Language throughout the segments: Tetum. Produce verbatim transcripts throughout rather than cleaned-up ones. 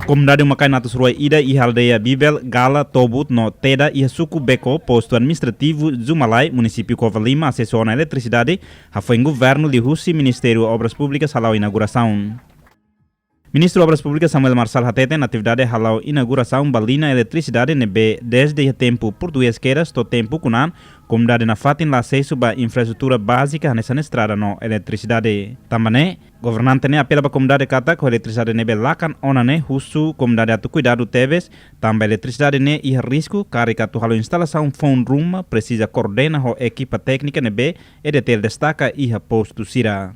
Komunidade uma-kain atus rua ida iha aldeia Bibel, Gala, Tobut no Teda iha suku Beko, postu administrativu Zumalai, munisípiu Covalima, asesu ona eletrisidade hafoin governu liuhusi Ministériu Obras Públikas hala'o inaugurasaun. Ministru Obras Públikas Samuel Marçal hateten atividade hala'o inaugurasaun ba lina eletrisidade ne'ebé dezde iha tempu portugés kedas to'o tempu kunan, komunidade nafatin la asesu ba infraestrutura bázika hanesan estrada no eletrisidade. Tanba ne'e, governante ne'e apela ba komunidade katak ho eletrisidade ne'ebé lakan ona ne'e husu komunidade atu kuidadu tebes, tanba eletrisidade ne'e iha risku, karik atu halo instalasaun foun ruma presiza koordena ho ekipa téknika ne'ebé E D T L destaka iha postu sira.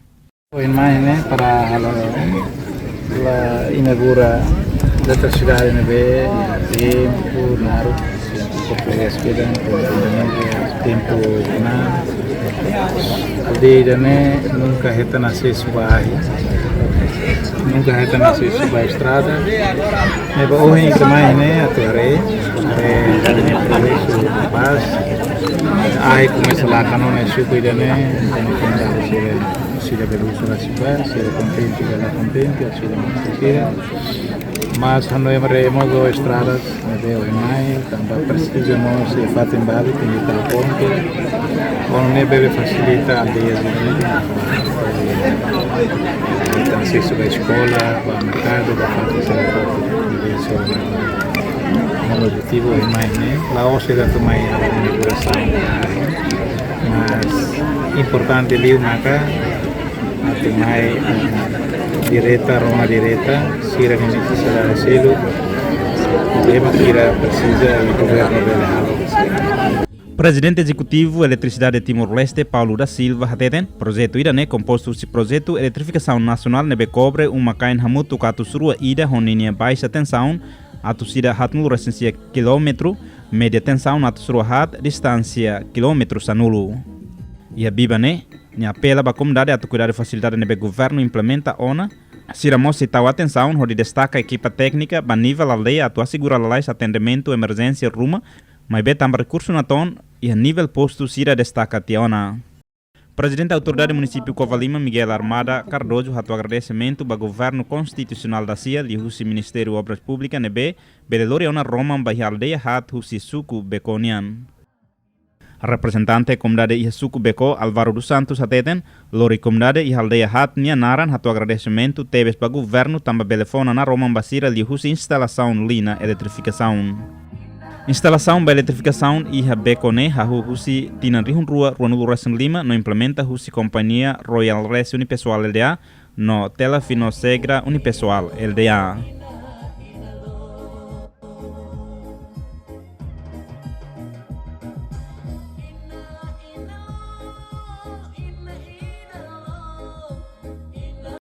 Ohin mai ne'e para halo la inaugura eletrisidade ne'ebé iha tempu naruk, tempu portugés kedas, tempu Indonézia, tempu na aldeia ne'e nunka hetan asesu ba ahi, nunka hetan asesu ba estrada. Ne'ebé ohin ita mai ne'e atu haree, haree, haree progresu kapás. Ahi komesa lakan ona iha suku ida-ne'e, entaun komunidade sira, sira bele uza rasik ba, sira kontente ka la kontente, sira mós sira. Mas hanoin ema haree mós estradas ne'ebé ohin mai, tanba presiza mós iha fatin balu, tenke iha ponte. Ponte ne'ebé fasilita aldeia sira, eh, asesu ba eskola, ba merkadu, ba fatin sira, ba eskola. Objetivu ohin mai ne'e, la'ós atu mai inaugurasaun. Mas importante liu maka atu mai direta, rona direta, sira-nia nesesidade seluk, ema sira presiza i governu bele halo. Prezidente Ezekutivu Eletrisidade Timor-Leste, Paulo da Silva, hateten projetu ida-ne'e kompostu husi projetu eletrifikasaun nasionál ne'ebé kobre uma-kain hamutuk atus rua ida ho ninia baixa tensaun atus ida haatnulu resin sia kilómetru, média tensaun atus rua haat, distánsia kilómetru sanulu. Iha biban ne'e, nia apela ba komunidade atu kuidadu fasilidade ne'ebé governu implementa ona. Sira mós sei tau atensaun hodi destaka ekipa téknika ba nivel aldeia atu asegura lalais atendimentu emerjénsia ruma, maibé tanba rekursu natoon, iha nivel postu sira destaka tiha ona. Prezidente Autoridade Munisípiu Covalima, Miguel Armada Cardoso, hato'o agradesimentu ba Governu Konstitusionál dasia liuhusi Ministériu Obras Públikas ne'ebé bele lori ona roman ba iha aldeia haat husi suku Beko nian. Reprezentante komunidade iha suku Beko, Álvaro dos Santos, hateten, lori komunidade iha aldeia haat nia naran hato'o agradesimentu tebes ba governu tanba bele fó ona naroman ba sira liuhusi instalasaun lina eletrifikasaun. Instalasaun ba eletrifikasaun iha Beko ne'e hahú husi tinan rihun rua ruanulu resin lima no implementa husi kompañia Royal Res Unipessoal Lda no Telefinosegra Unipessoal Lda.